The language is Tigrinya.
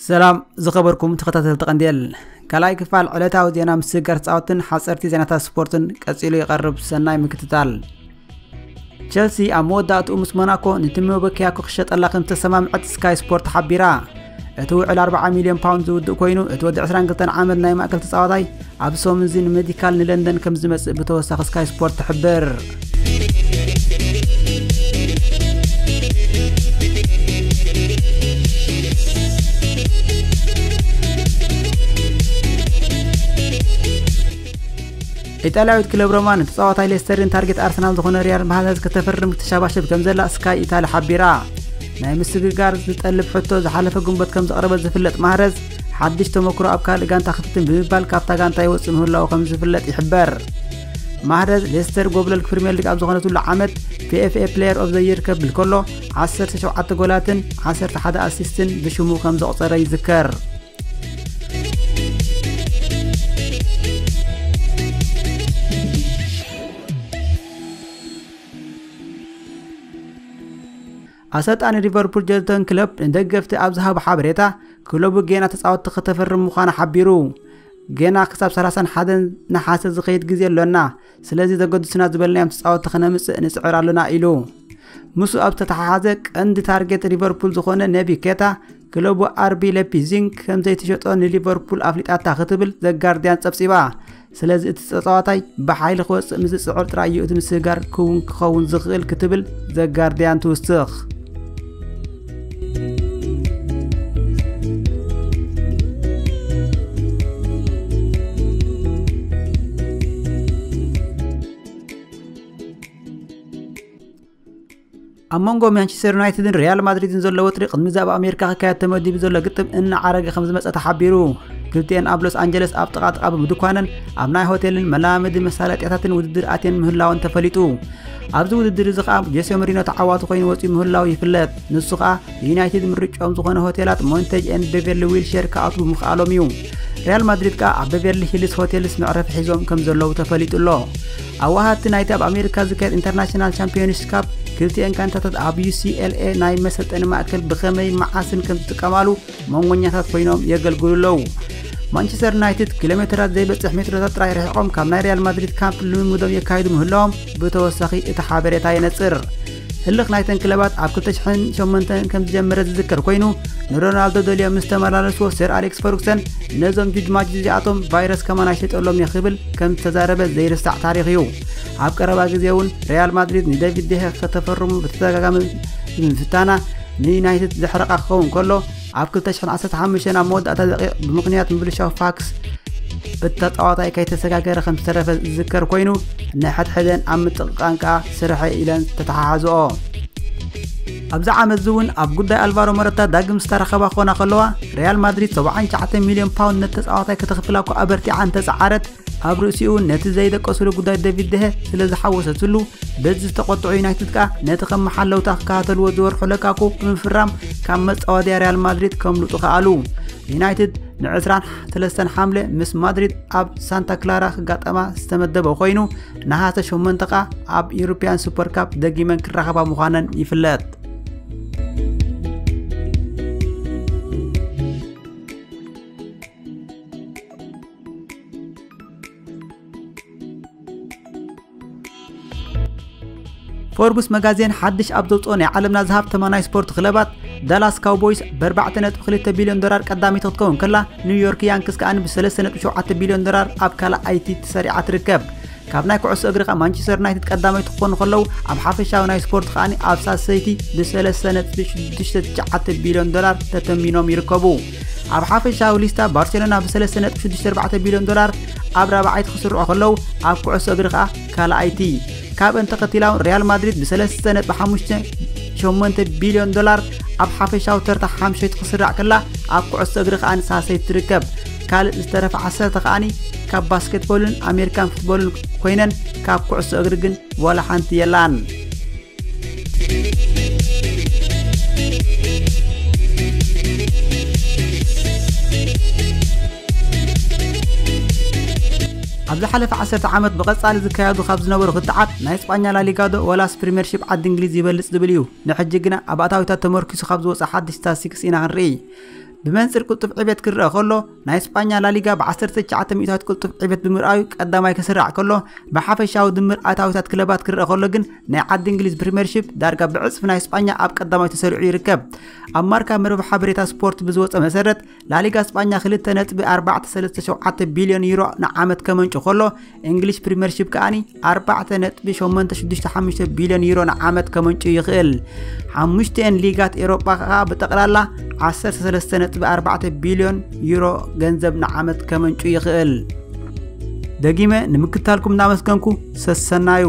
ሰላም ዝኸበርኩም ተኸታተልቲ ቀንዴል፣ ካልኣይ ክፋል ዕለታዊ ዜና ምስጋር ተጻወትን ሓጸርቲ ዜናታት ስፖርትን ቀጺሉ ይቐርብ። ሰናይ ምክትታል። ቸልሲ ኣብ መወዳእትኡ ምስ ሞናኮ ንቲሞ በኪያኮ ክሸጠላ ከም ዝተሰማምዐት ስካይ ስፖርት ሓቢራ። እቲ ውዕል ኣርብዓ ሚልዮን ፓውንድ ዝውድእ ኮይኑ፣ እቲ ወዲ ዕስራን ክልተን ዓመት ናይ ማእከል ተጻዋታይ ኣብ ሰሙን እዚ ንሜዲካል ንለንደን ከም ዝመጽእ ብተወሳኺ ስካይ ስፖርት ትሕብር። ኢጣልያዊት ክለብ ሮማ ንተጻዋታይ ሌስተርን ታርጌት ኣርሰናል ዝኾነ ሪያድ ማህረዝ ከተፈርም ክትሸባሸብ ከም ዘላ ስካይ ኢታሊ ሓቢራ። ናይ ምስግጋር ዝጠልብ ሕቶ ዝሓለፈ ግንቦት ከም ዘቕረበ ዝፍለጥ ማህረዝ፣ ሓድሽ ተመክሮ ኣብ ካልእ ጋንታ ክፍትን ብምባል ካብታ ጋንታ ይወጽእ ምህላው ከም ዝፍለጥ ይሕበር። ማህረዝ ሌስተር ጎብለል ፕሪምየር ሊግ ኣብ ዝኾነትሉ ዓመት ፒኤፍኤ ፕሌየር ኦፍ ዘ ይር ከብል ከሎ፣ ዓሰርተ ሸውዓተ ጎላትን ዓሰርተ ሓደ ኣሲስትን ብሽሙ ከም ዘቑጸረ ይዝከር። ኣሰልጣኒ ሊቨርፑል ጀርገን ክሎፕ ንደገፍቲ ኣብ ዝሃቦ ሓበሬታ፣ ክለቡ ጌና ተጻወትቲ ከተፈርም ምዃና ሓቢሩ። ጌና ክሳብ ሰላሳን ሓደን ነሓሰ ዝኸይድ ግዜ ኣሎና፣ ስለዚ ዘገድሱና ዝበልናዮም ተጻወትቲ ከነምጽእ ንጽዕር ኣሎና ኢሉ። ምስኡ ኣብ ዝተተሓሓዘ፣ ቀንዲ ታርጌት ሊቨርፑል ዝኾነ ነቢ ኬታ፣ ክለቡ ኣርቢ ሌፒዚንግ ከም ዘይትሸጦ ንሊቨርፑል ኣፍሊጣታ ክትብል ዘጋርድያን ጸብጺባ። ስለዚ እቲ ተጻዋታይ ብሓይሊ ክወጽእ ምስ ዝጽዕር ጥራይ እዩ እቲ ምስግጋር ክውን ክኸውን ዝኽእል ክትብል ዘጋርድያን ትውስኽ። ኣብ መንጎ ማንቸስተር ዩናይትድን ሪያል ማድሪድን ዘሎ ወጥሪ ቅድሚ እዚ ኣብ ኣሜሪካ ክካየድ ተመዲቡ ዘሎ ግጥም እናዓረገ ከም ዝመጸ ተሓቢሩ። ክልቲኤን ኣብ ሎስ ኣንጀለስ ኣብ ጥቓ ጥቓ ብምድኳነን ኣብ ናይ ሆቴልን መላመዲ መሳለጥያታትን ውድድር ኣትየን ምህላወን ተፈሊጡ። ኣብዚ ውድድር እዚ ኸኣ ጆሴ ሞሪኖ ተዓዋቲ ኮይኑ ወጺኡ ምህላው ይፍለጥ። ንሱ ኸኣ ንዩናይትድ ምርጫኦም ዝኾነ ሆቴላት ሞንቴጅ ኤንድ ቤቨርሊ ዊልሼር ክኣትዉ ምኽኣሎም እዩ። ሪያል ማድሪድ ከኣ ኣብ ቤቨርሊ ሂልስ ሆቴልስ መዕረፊ ሒዞም ከም ዘለዉ ተፈሊጡ ኣሎ። ኣዋሃድቲ ናይቲ ኣብ ኣሜሪካ ዝካየድ ኢንተርናሽናል ቻምፒዮንስ ካፕ ክልቲኤን ጋንታታት ኣብ ዩ ሲ ኤል ኤ ናይ መሰልጠኒ ማእከል ብኸመይ መዓስን ከም ዝጥቀማሉ መንጎኛታት ኮይኖም የገልግሉ ኣለዉ። ማንቸስተር ዩናይትድ ኪሎ ሜትራት ዘይበጽሕ ሜትሮታት ጥራይ ርሒቖም ካብ ናይ ሪያል ማድሪድ ካምፕ ልምምዶም የካይዱ ምህላዎም ብተወሳኺ እቲ ሓበሬታ የነጽር። ህልኽ ናይተን ክለባት ኣብ ክልተ ሽሕን ሸሞንተን ከም ዝጀመረ ዝዝከር ኮይኑ፣ ንሮናልዶ ደልዮም ምስ ተመላለስዎ ሰር ኣሌክስ ፈርጉሰን ነዞም ጁጅማጅ እዚኣቶም ቫይረስ ከማን ኣይሸጠሎም እየ ክብል ከም ዝተዛረበ ዘይርሳዕ ታሪኽ እዩ። ኣብ ቀረባ ግዜ እውን ሪያል ማድሪድ ንዴቪድ ዴሄ ከተፈርሙ ብተደጋጋሚ ብምፍታና ንዩናይትድ ዘሕረቓ ክኸውን ከሎ፣ ኣብ ክልተ ሽሕን ዓሰርተ ሓሙሽተን ኣብ መወዳእታ ደቂቕ ብምኽንያት ምብልሻው ፋክስ በቲ ተጻዋታይ ከይተሰጋገረ ከም ዝተረፈ ዝዝከር ኮይኑ፣ ንሕድሕደን ኣብ ምጥቕቓን ከኣ ስርሐ ኢለን ተተሓሓዝኦ። ኣብዚ ዓመት እዚ እውን ኣብ ጉዳይ ኣልቫሮ ሞረታ ዳግም ዝተራኸባ ክኾና ከለዋ፣ ሪያል ማድሪድ ሰብዓን ትሽዓተ ሚልዮን ፓውንድ ነቲ ተጻዋታይ ከተኽፍላ እኳ ኣበርቲዓ እንተጸዓረት፣ ኣብ ርእሲኡ ነቲ ዘይደቀስሉ ጉዳይ ዴቪድ ደሀ ስለ ዝሓወሰትሉ፣ በዚ ዝተቖጥዑ ዩናይትድ ከኣ ነቲ ከም መሓለውታ ክከታተልዎ ዝወርሑ ለካኩ ብምፍራም ካብ መጻወድያ ሪያል ማድሪድ ከምልጡ ከኣሉ። ዩናይትድ ንዕስራን ሰለስተን ሓምለ ምስ ማድሪድ ኣብ ሳንታ ክላራ ክጋጠማ ዝተመደበ ኮይኑ፣ ነሓሰ ሸሞንተ ከኣ ኣብ ዩሮፕያን ሱፐር ካፕ ደጊመን ክራኸባ ምዃነን ይፍለጥ። ፎርብስ መጋዜን ሓድሽ ኣብ ዘውፅኦ ናይ ዓለምና ዝሃብተማ ናይ ስፖርት ክለባት፣ ዳላስ ካውቦይስ ብ ኣርባዕተ ነጥቢ ክልተ ቢልዮን ዶላር ቀዳመይቲ ክትከውን ከላ፣ ኒውዮርክ ያንክስ ከኣ ብ ሰለስተ ነጥቢ ሸውዓተ ቢልዮን ዶላር ኣብ ካልኣይቲ ተሰሪዓ ትርከብ። ካብ ናይ ኩዕሶ እግሪ ከኣ ማንቸስተር ዩናይትድ ቀዳመይቲ ክኾኑ ከለዉ፣ ኣብ ሓፈሻዊ ናይ ስፖርት ከኣ ኣብ ሳልሰይቲ ብ ሰለስተ ነጥቢ ሽዱሽተ ትሽዓተ ቢልዮን ዶላር ተተሚኖም ይርከቡ። ኣብ ሓፈሻዊ ሊስታ ባርሴሎና ብ ሰለስተ ነጥቢ ሽዱሽተ ኣርባዕተ ቢልዮን ዶላር ኣብ ራብዓይቲ ክስርዑ ከለዉ፣ ኣብ ኩዕሶ እግሪ ከኣ ካልኣይቲ። ካብአን ተኸቲላ እውን ሪያል ማድሪድ ብ ሰለስተ ነጥቢ ሓሙሽተ ሸሞንተ ቢልዮን ዶላር ኣብ ሓፈሻዊ ተርታ ሓምሸይቲ ክስራዕ ከላ፣ ኣብ ኩዕሶ እግሪ ከኣ ሳልሰይቲ ትርከብ። ካልእ ዝተረፈ ዓሰርተ ከኣ ካብ ባስኬትቦልን ኣሜሪካን ፉትቦልን ኮይነን፣ ካብ ኩዕሶ እግሪ ግን ዋላ ሓንቲ የላን። ኣብ ዝሓለፈ ዓሰርተ ዓመት ብቐጻሊ ዝካየዱ ካብ ዝነበሩ ክትዓት፣ ናይ ስጳኛ ላሊጋ ዶ ዋላስ ፕሪምየርሺፕ ዓዲ እንግሊዝ ይበልጽ ዝብል እዩ። ንሕጂ ግና ኣብ ኣታዊታት ተመርኪሱ ካብ ዝወጽእ ሓድሽ ስታትስቲክስ ኢና ክንርኢ። ብመንፅር ቅልጡፍ ዕቤት ክረአ ከሎ ናይ ስጳኛ ላሊጋ ብ19 ሚእታዊት ቅልጡፍ ዕቤት ብምርኣዩ ቀዳማይ ክስራዕ ከሎ፣ ብሓፈሻዊ ድምር ኣታዊታት ክለባት ክረአ ከሎ ግን ናይ ዓዲ እንግሊዝ ፕሪምየርሺፕ ዳርጋ ብዕፅፊ ናይ ስጳኛ ኣብ ቀዳማይ ተሰሪዑ ይርከብ። ኣብ ማርካ መርበብ ሓበሬታ ስፖርት ብዝወፀ መሰረት ላሊጋ ስጳኛ 2.437 ቢልዮን ዩሮ ንዓመት ከመንጩ ከሎ፣ እንግሊሽ ፕሪምየርሺፕ ከኣኒ 4.865 ቢልዮን ዩሮ ንዓመት ከመንጩ ይኽእል። ሓሙሽተን ሊጋት ኤሮጳ ከኣ ብጠቕላላ 13.4 ቢልዮን ዩሮ ገንዘብ ንዓመት ከመንጩ ይኽእል። ደጊመ ንምክታልኩም እናመስገንኩ ሰሰናዩ።